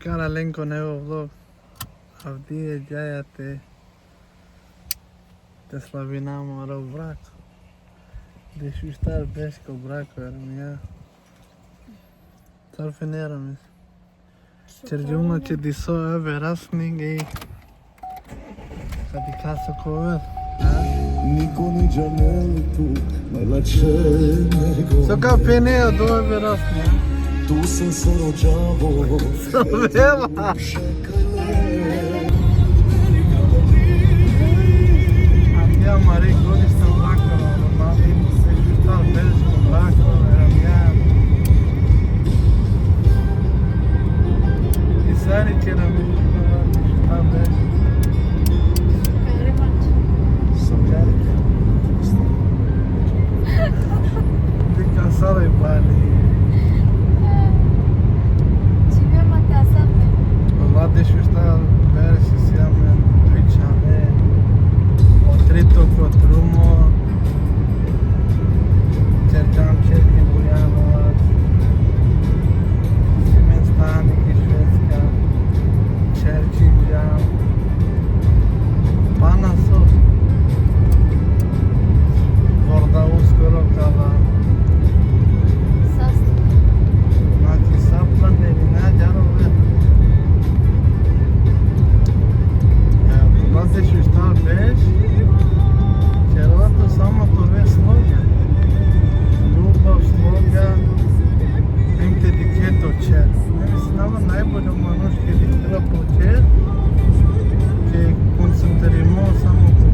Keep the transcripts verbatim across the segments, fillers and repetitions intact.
Kara lenko nevo vlog. Avdive džaja te, te slavina amaro brak. Dešuštar berš ko brak, verujem ja. Tar finera mis. Čerđuma će diso e verasni gej. Kad i kaso kover. Niko ni džanel tu, me lače nego. So ka pene do e verasni. Tu sam se rođavo. Sovela. Avdive amari godišnja braka, normalno, se šuštar berš ko brak, verujem ja. I sari će nam šuštar berš. Sokari. Ti kasala i pali. Čime ma kasate? Vlade šuštar berš si amen, pričame. Trito ko drumo. Čerđam čerki Bujanovac. Simen stani ki Švedska. Čerđam. Pana so. Vorda uskoro kala. Sasto. Znači, sa planirina, džano ver. E, vlade šuštar berš. Ćerela tu samo tove sloga. Ljubav, sloga. Hem te dikhe to ćher. Hem mislinava najbolje manuš ke dikhela to ćher, ke koncentrimo samo ko,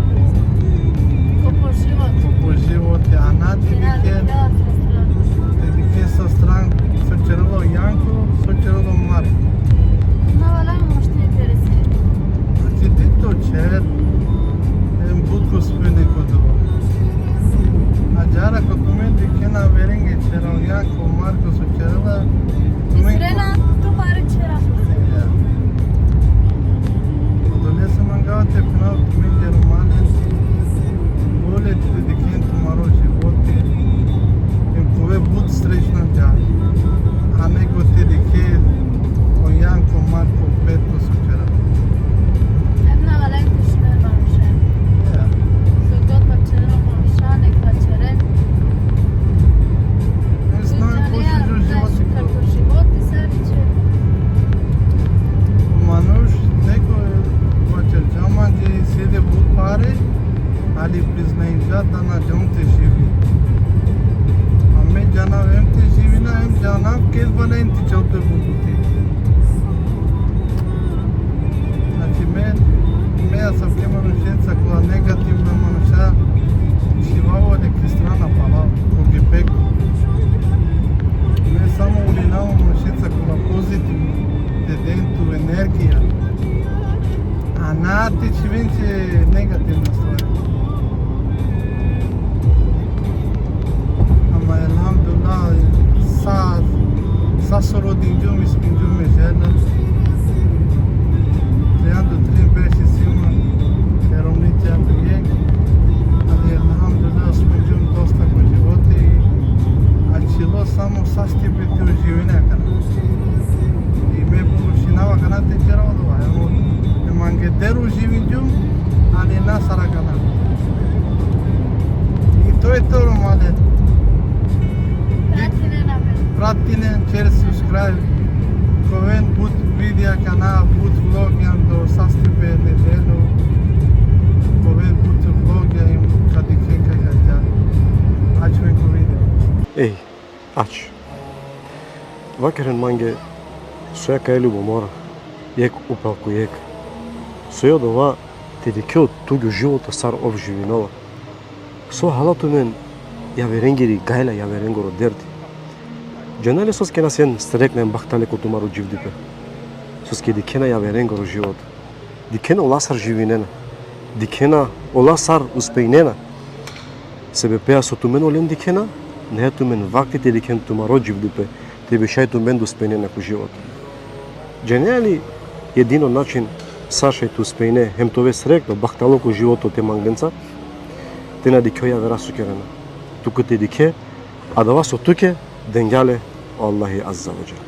ko po život. Ko po život, a na te dikhe, te dikhe sa stran, so ćerela o Janko, so ćerela o Marko. Na valjani manuš te interesira. Znači, ti to ćher, hem but ko spine ko dova. A džara ko tumen dikhena averenge ćhera, o Janko, o Marko so ćerela, tumen ko- Iskrena, tumare ćhera. Ja. Odolese mangava te phenav tumenge romane, bolje te dikhen tumaro životi, em te ove but srećna dža. A nego te dikhe o Janko, Marko, Petro so ćera. Em na valjani te šunen manuše. Ja. So god vaćeren o manuša, nek vaćeren. Em, znamen pošužo životi. Kako životi, sar će. Manuš, neko vaćerđa mange, isi le but pare, ali priznainđa da na džanel te živi. A me džanav em te živina, em džanav ked valjani te čal pe buti. Znači, me, me asavke manušenca kola negativna manuša, čhivava le ki strana pala, ko gebek. Me samo ulinava manušenca kola pozitivno, te den tu energija. A na te čhiven će negativna stvari. Ama elhamdulillah, sa, sa so rodinđum, ispinđum e žena. Trianda i tri berš isi ma, e romni trianda i jekh. Ali elhamdulillah, ispinđum dosta ko životi. Ačhilo samo sastipe te uživine akana. I me pokušinava akana te ćera odova. Evo, e mange der uživinđum, ali na sar akana. I to je to, romalen. Pratinen amen. Pratinen, ćer subscribe. Ka oven but videa akana, but vlogja, do sastipe nedeljo. Ka oven but vlogja, em ka dikhen kaj ka dža. Ačhove ko video. Ej, ač. Vakeren mange, so ja kaj ljubomora, jekh upral ko jekh. So ja odova te dikhe o tugjo životo sar ov živinela. So hala tumen javerengiri gajla, javerengoro derdi. Džanea li soske na sen sretna em bahtale ko tumaro dživdipe? Soske dikhena javerengoro životo. Dikhena ola sar živinena. Dikhena ola sar uspejnena. Sebepi so tumen olen dikhena, na tumen vakti te dikhen tumaro dživdipe, te bi šaj tumen da uspejnena ko životo. Džanea li jedino način sar šaj te uspejne, hem te ove sretno, bahtalo ko životo te mangenca, te na dikhe o javera so kerena. Tuke te dikhe adava so tuke dengja le o Allahi Azze ve Dželle.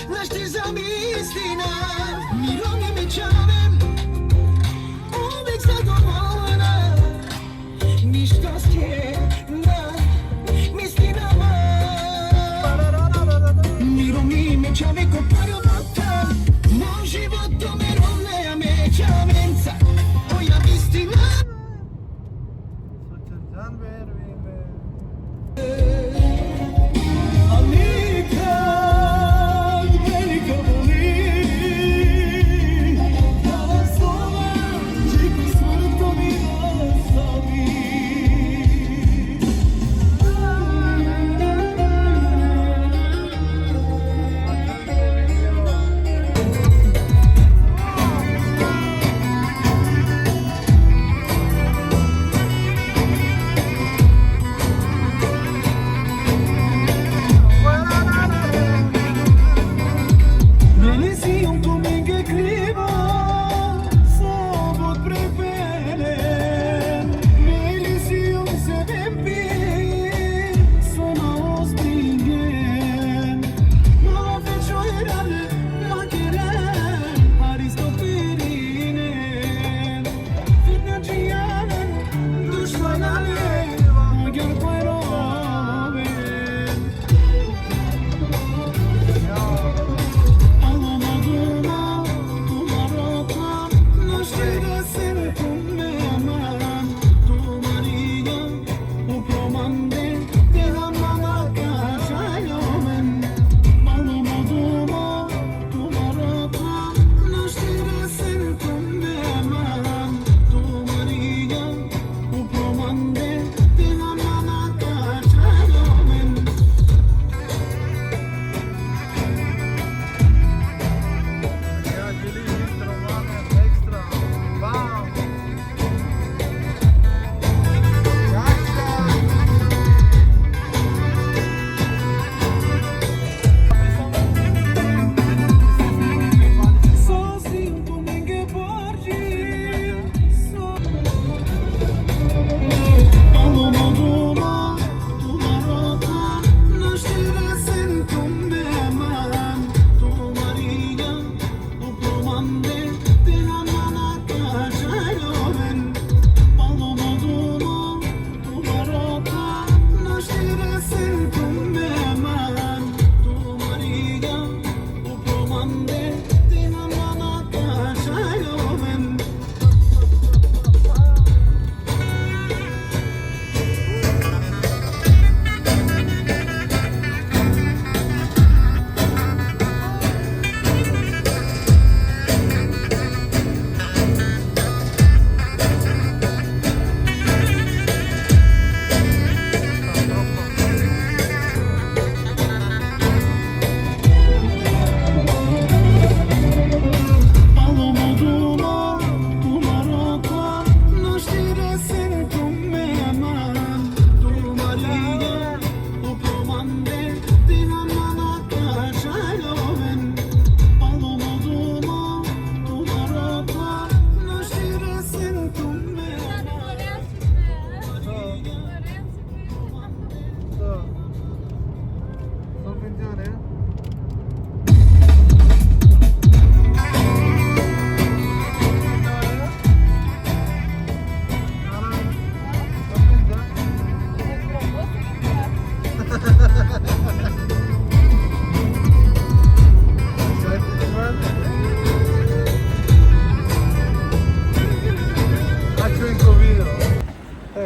Znaš ti zamisli na mirom i me čaven, uvek zadovoljna. Ništa skje na misli na van. Mirom i me čave ko parvatan, mom životo me romne a me čavenca. Oja misli na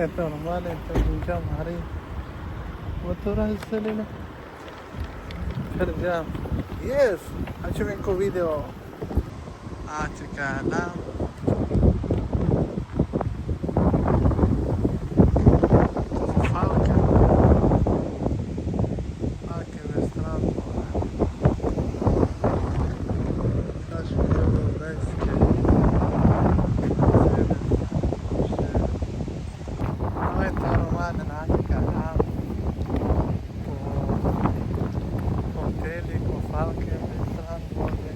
Eto, normale, eto, džam hari. Motora selina. Kar džam. Yes, ačo ko video. Ačo ka na. Falke. Falke ve strano. Kaš mi je ovo, daj, skej. Ovo je to romane, nake ka na. Ko hoteli, ko falke, ve strano, ve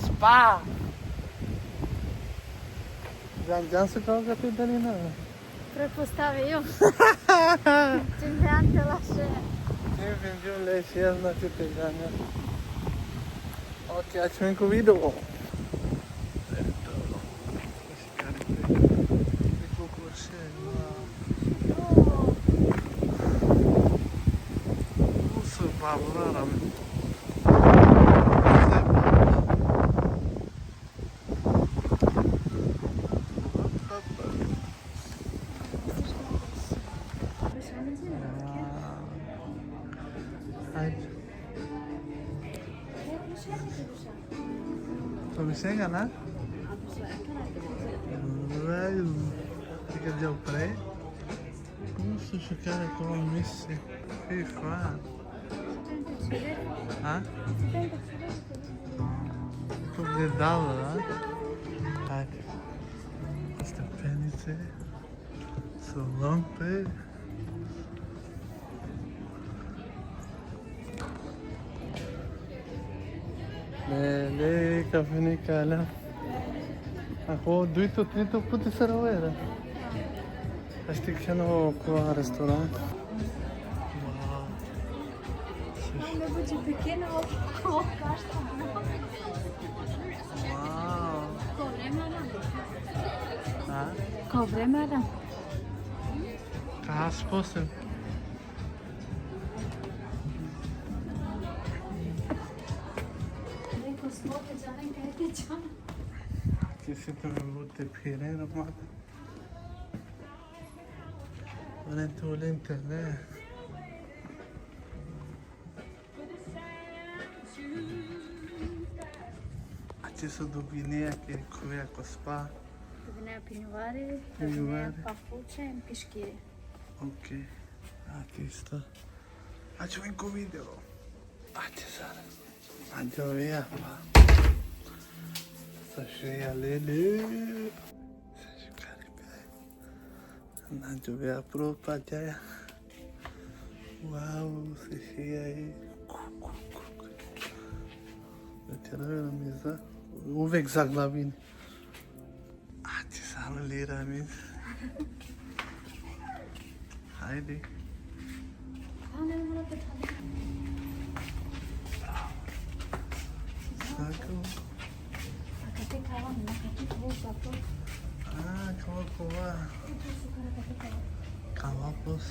spa. Džan, džan se koga te dalina. Pretpostavio. Čim te ante laše. Vendi un lei, si, znači, te džanja. Ok, ja ću neku video. Eto, šikari pe. Neku kurše, no. Ovo su bablara, me. Ajde. To mi se ga, na? Velho, fica de pré. Como se ficar com a missa? FIFA. A? Pogledala, a? Ajde. Stepenice. Salon pe. Le, le, kafe nikala. Ako dujto, trito puti sar overa. Ashti keno ko restoran. Wow. Ovo je pequeno. Wow. Ko vreme, da. A? Ko vreme, da. Kas posebno. Neko smo te džane kaj te džane. Ti si to me bute pire, Ramada. Ore tu lente, ne? Ače so dobinea ke koja ko spa. Dobinea pinjuvare, pinjuvare, dobinea papuče, piškiri. Ok. A ti isto. Ače vin ko video. Ače sar. Ače via pa. Sa šeja lele. Sa šukari pe. Na džuvea pro pa džaja. Wow, se šeja e. Ku, ku, ku, ku. Večera je Ramiza. Uvek zaglavini. Ači samo lira mi. Hajde. Sako. A kate kava, na kate kava, sako. A, kava, kava. Kava, pos.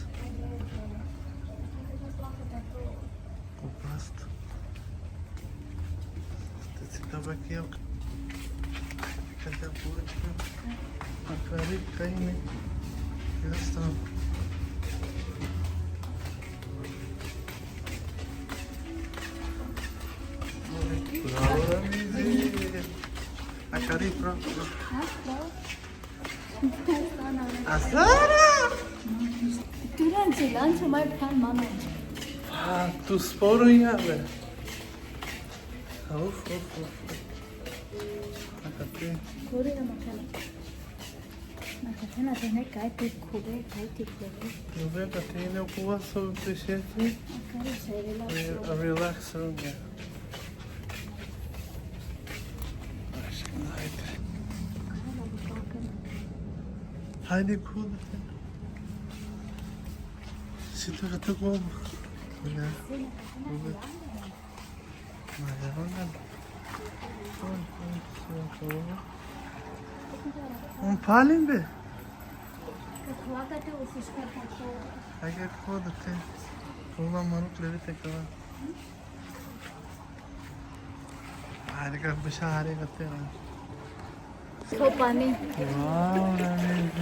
Ko pasto. Te citava aqui, ó. Cadê a boca? A cara cai, né? Engraçado. Agora, amigo. A cara aí, pronto. Asara! Turan silan chumai phan mama. Ah, tu sporo ya, be. Uf, uf, uf. Akate. Kore na makana. Makana tene kai te kore, kai te kore. Yo ve ka tene kuwa so pesheti. Akare se relax. Relax room ya. Aşkım, haydi. Haydi, cool. Siento que estoy como. Mira. Un palin be. Hay que joder. Ulan maruk le viste que va. Harika, bicha harika tera. Sopani. Wow, Ramezi.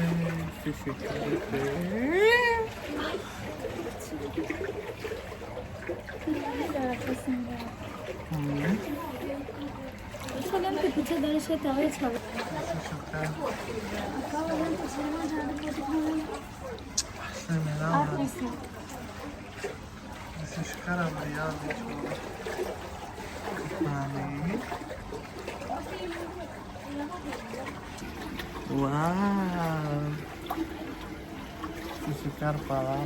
Solamente picha dare se tave chave. Acá solamente se va a dar. Esse cara abriado. Wow. Esse cara para lá.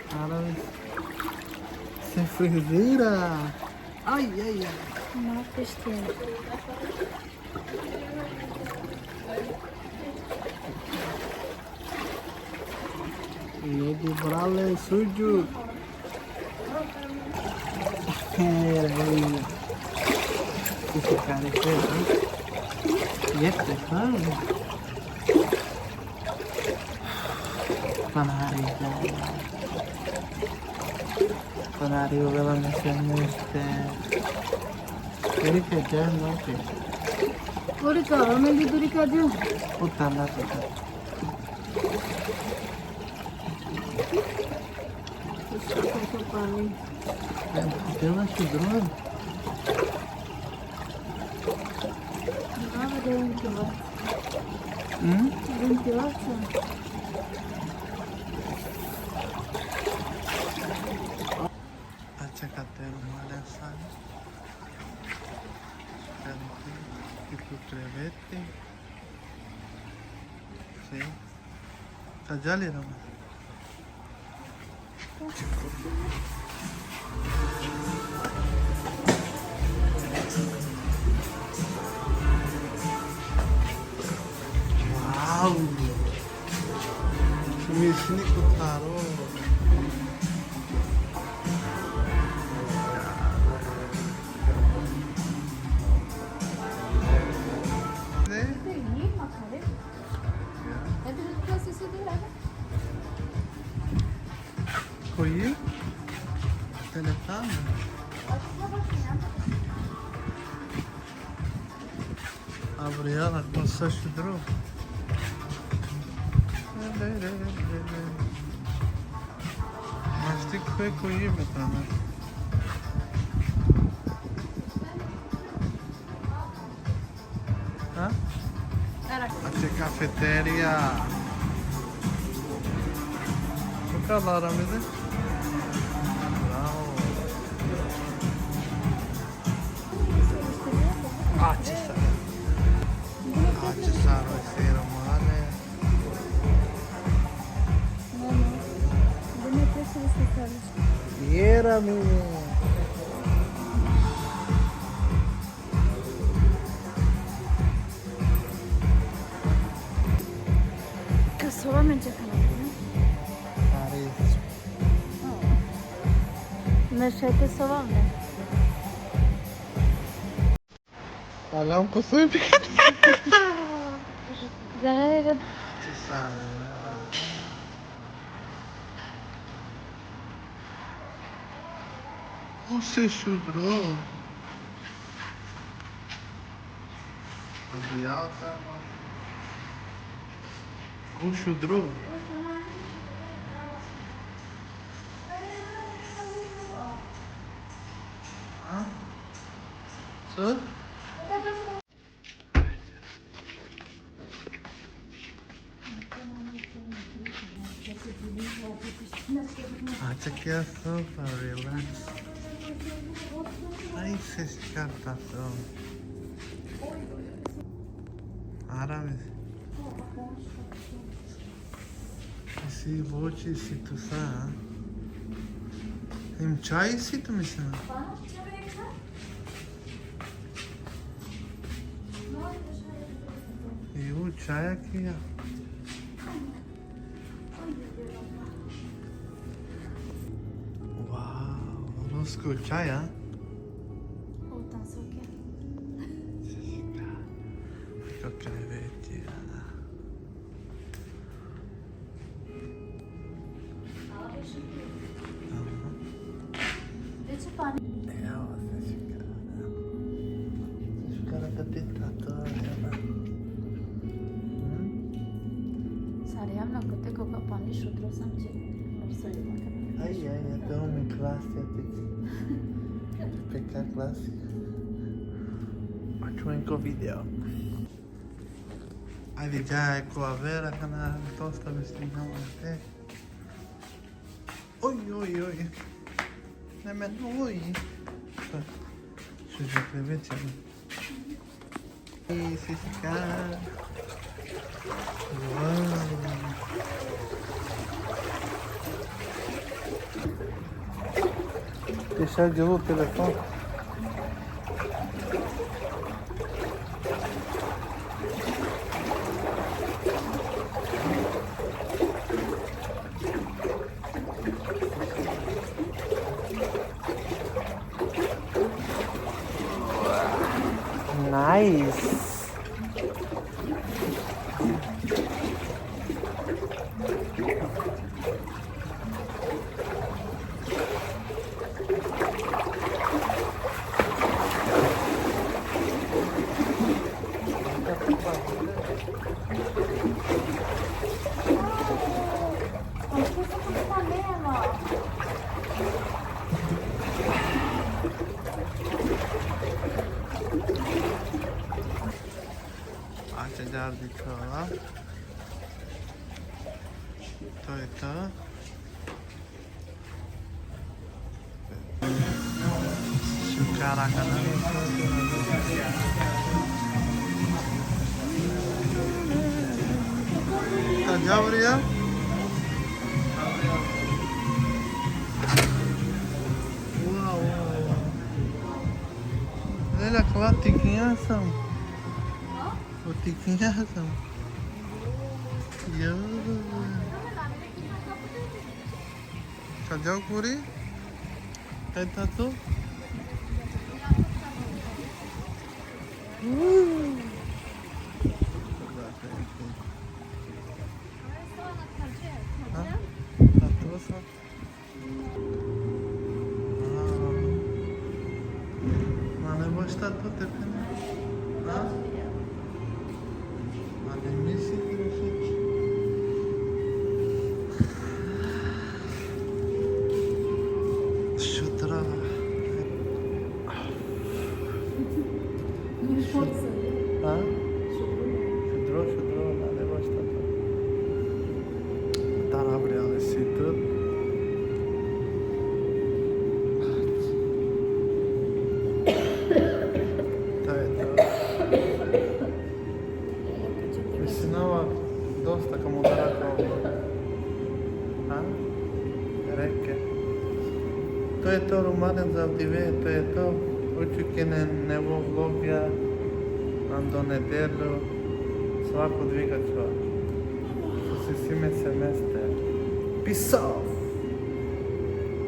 Cara, sem frigideira. Ai, ai, ai. Uma tristeza. Edi brale suđu. Ej, ej. Ti se kare sve, a? Jeste, pa? Panari, da. Panari, uvela me se mušte. Erika, džan, noće. Urika, ome li durika džan? Puta, na, puta. Dela šudro. Bravo, da je ventilacija. Hmm? Ventilacija. Acha, katero male sani. Katero, i tu kreveti. Si. Sa džali, Roma? Wow! Misli ko taro. Ne? Koji? Telefon. Abriela, ko sa šudro. Mas ti ko koji me tamo. Ha? Acha, kafeterija. Bakalım bize. Bravo. Acha, sar. Acha, sar, sero male. Viera mi. Kasova me čekam. Pariz. Ne šete sova me. Alam ko soj. Zahvaljujem. O, se šudro. Odijal tamo. O, šudro. A? Co? Acha, kya sofa, relax. Aj, se škarta to. Aram. Isi voći, isi tu sa, a? Im čaj isi tu, mislim. I u čaja kija. Wow, rusko čaja. Utan soke. Kako je već, ja. Aha. Evo, se šukara. Šukara ka te tato, evo. Hmm? Sare, am na kote koga pani šutro sam će. Aj, aj, aj, to mi klasija ti. Peka klasija. Pa čujem ko video. Ajde, dža, ko avera, kana dosta me snimamo na te. Oj, oj, oj. Ne, men, oj. Što, što je preveća? I sisika. Wow. Deixar de o telefone. Nice. Pač, čađar dikhava. To je to. Šukar akana. Čađavri? Wow, wow, wow. Lela, kova tikinja sam. O tikinja sam. Jo. Čađav kuri? Kaj tato? Uuu. Ha? Tato sa? Wow. Nane baš tato tepene. Ha? Nane misli, misli. Šutra. Ha? Šudro, šudro, nane baš tato. Tana brijane si tu. To je to. Misinava dosta ka mudara ka ovel. Ha? Reke. To je to, Romalen, za avdive, to je to. Učukinen nevo vlogja, ando nedelu, svako dviga čuva. So si sine semester. Peace out!